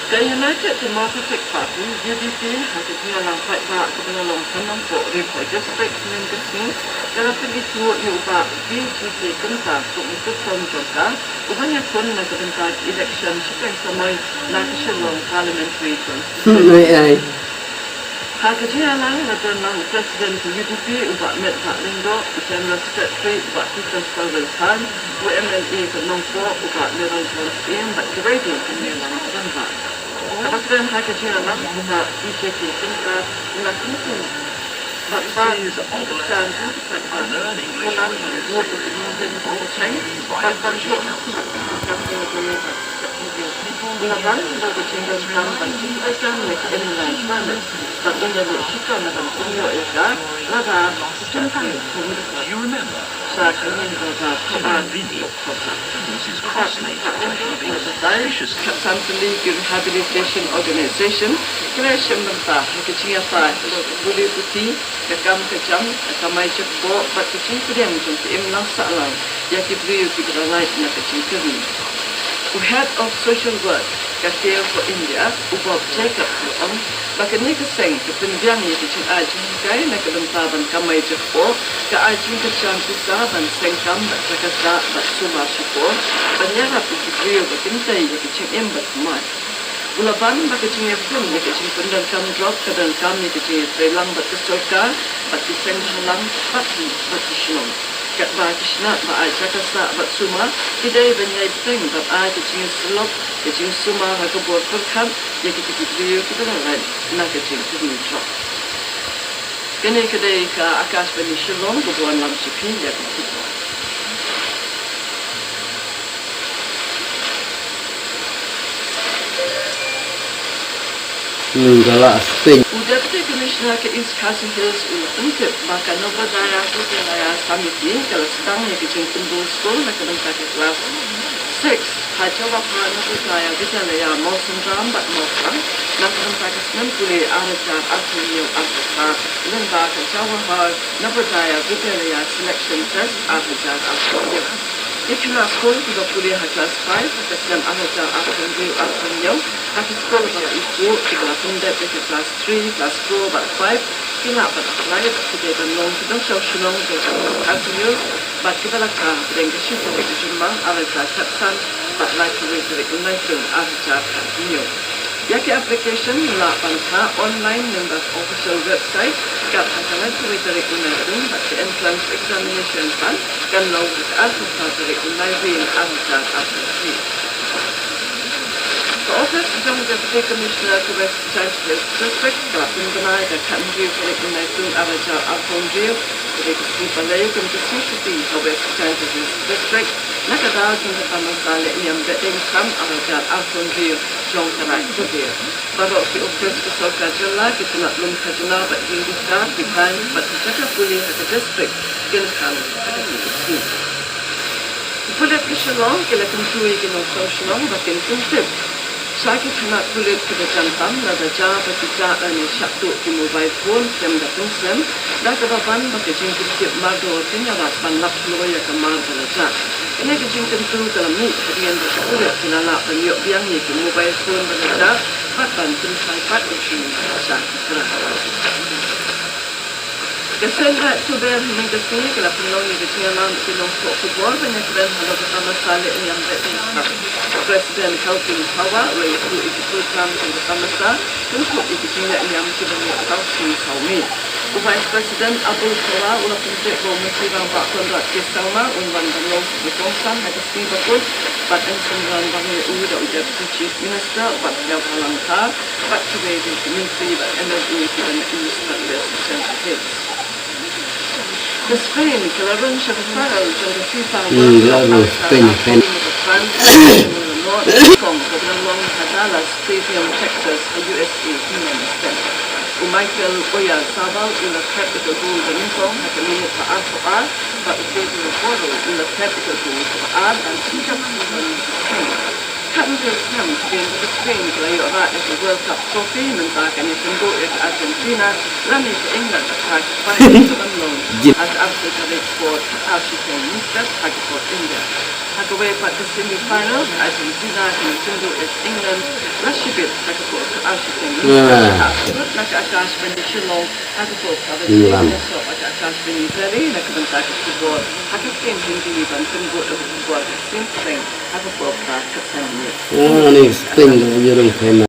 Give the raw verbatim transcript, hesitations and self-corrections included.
Ka United Democratic Party, U D P, ha ka jingïalang paidbah kaba la long ha Nongpoh, Ri Bhoi District, hynnin ka sngi, ka la pynithuh ïa u Bah P G K Kynta kum u kyrshan jong ka, uban ïakhun na ka bynta ka election shiphew samoi na ka Shillong Parliamentary Constituency. Hmm, ai, ai. Ha ka jingïalang la don lang u President ka U D P u Bah Metbah Lyngdoh, u General Secretary u Bah Peter Sylvanus Khan, u M L A ka Nongpoh u Bah Mayralborn Syiem bad kiwei de ki nongïalam rangbah. Kaba kren ha ka jingïalang u Bah P J K Kynta u la kyntu bad ban Khatsan tylli ki rehabilitation organization ki la ïashim bynta ha ka jingïatai halor ka pule puthi, ka kam ka jam, ka kamai jakpoh bad ka jingpdiang jong ka imlang sahlang ïa ki briew kiba la lait na ka jingkyrni. U Head of Social Work ka Care for India u Bob Jacobs u la ong ba kane ka seng ka pynbiang ïa ka jingai jinghikai na ka bynta ban kamai jakpoh, ka ai jingkyrshan pisa ban seng kam bad jaka sah bad sumar shipor ban ïarap ïa ki briew ba kin tei ïa ka jingim bathymmai. U la ban ba ka jingïakhun ïa ka jingpyndonkam drok ka donkam ïa ka jingïatreilang bad ka sorkar bad ki seng bhalang bad ki, bad ki shnong. Katba ki shnat ba ai jaka sah bad sumar ki dei ban ïai bteng bad ai ka jingïasyllok, ka jingsumar ha ka bor pyrkhat ïa kita ki briew kiba la lait na ka jingkyrni drok. Kane ka dei ka Akashvani Shillong kaba wanlam sha phi ïa ka khubor. Hmm, ka la sting. U Deputy Commissioner ka East Khasi Hills u la pyntip ba ka Navodaya Vidyalaya Samiti ka la sdang ïa ka jingpynbor skul na ka bynta ka klas six ha Jawahar Navodaya Vidyalaya Mawsynram bad Mawphlang na ka bynta ka snem pule ar hajar arphew hynñiew arphew phra lyngba ka Jawahar Navodaya Vidyalaya Selection Test ar hajar arphew hynñiew. Ki khynnah skul kiba pule ha klas five ha ka snem ar hajar arphew hynriew arphew hynñiew ha ki skul ba la ithuh kiba la pyndep ïa ka klas three, klas four bad five ki lah ban apply bad ki dei ban long ki nongshong shnong jong ka East Khasi Hills bad kiba la kha hapdeng ka shi tarik u Jymmang ar hajar khatsan bad lai tarik u Naitung ar hajar khathynñiew. Ïa ki application lah ban phah online lyngba ka official website kat ha ka lai tarik u Naitung bad ka entrance examination pat kan long ha ka arphew phra tarik u Naiwieng ar hajar arphew hynriew. Ka office jong u Deputy Commissioner ka West Jaintia Hills District ka la pynbna ïa ka khathynriew tarik u Naitung ar hajar arphew hynriew, ka dei ka sngi Palei kum ka Sngi Shuti ha West Jaintia Hills District na ka daw jong ka tamasa lehniam Behdeiñsam ar hajar arphew hynriew jong ka Raid Jabier. Baroh ki office ka sorkar jylla, ki tnat lum khajna bad ïing bishar, ki bank bad ki jaka pule ha ka district kin khang ha kane ka sngi. Ki pulit ka Shillong ki la kyntu ïa ki nongshong shnong ba kin pyntip sha ki tnat pulit kiba jan tam lada jia ba ki jah lane shah tuh ki mobile phone snem da pynslem, da kaba ban ba ka jingpyntip mardor kan ïarap ban lap kloi ïa ka mar ba la jah. Kane ka jingkyntu ka la mih hadien ba ki pulit ki la lah ban ïoh biang ïa ki mobile phone ba la jah bad ban pynshai pat ïa ki sha ki grah. Ka seng Raid Jabier mynta ka sngi ka la pynlong ïa ka jingïalang bad ki nongthoh khubor ban ïakren halor ka tamasa lehniam Behdeiñsam. President Kelvin Chawah u la ïathuh ïa ki program jong ka tamasa kynthup ïa ki jinglehniam kiba mih tang sngi saw miet. U Vice President Abul Chawah u la pyntip ba u Myntri Rangbah Conrad K Sangma un wan ban long uba kongsan ha ka sngi bakut bad yn synran biang ïa u da u Deputy Chief Minister u Bah Sniawbhalang Dhar bad kiwei de ki myntri bad MLA kiba na East bad West Jaintia Hills. Ka Spain ka la rung sha ka final jong ka FIFA World Cup ar hajar arphew hynriew ha ka France, kong kaba la long ha Dallas Stadium, Texas, ha U S A hynne mynstep. U Mikel Oyarzabal u la thep ïa ka gol ba nyngkong ha ka minit ba arphew ar bad u Pedro Porro u la thep ïa ka gol kaba ar ban jynjar ha ka minit ba khatsan. Khathynriew snem hadien ba ka Spain ka la ïoh rah ïa ka World Cup Trophy, mynta kan ïakynduh ïa ka Argentina lane ka England ha ka final kaban long ha ka arphew tarik February, arphew tarik mynstep ha ka por India. Ha kawei pat ka semi final, ka Argentina kan ïakynduh ïa ka England la shi Bit ha ka por ka ar shiteng. Ah. Ka lut na ka Akashvani Shillong ha ka por ka ar shiteng. Lam. Ka sop ha ka Akashvani Delhi na ka bynta ka khubor ha ka ktien Hindi ban pynbud ïa ka khubor ka ktien Phareng ha ka por ka ar shiteng. Ah, ni ktien da ïa rung khana.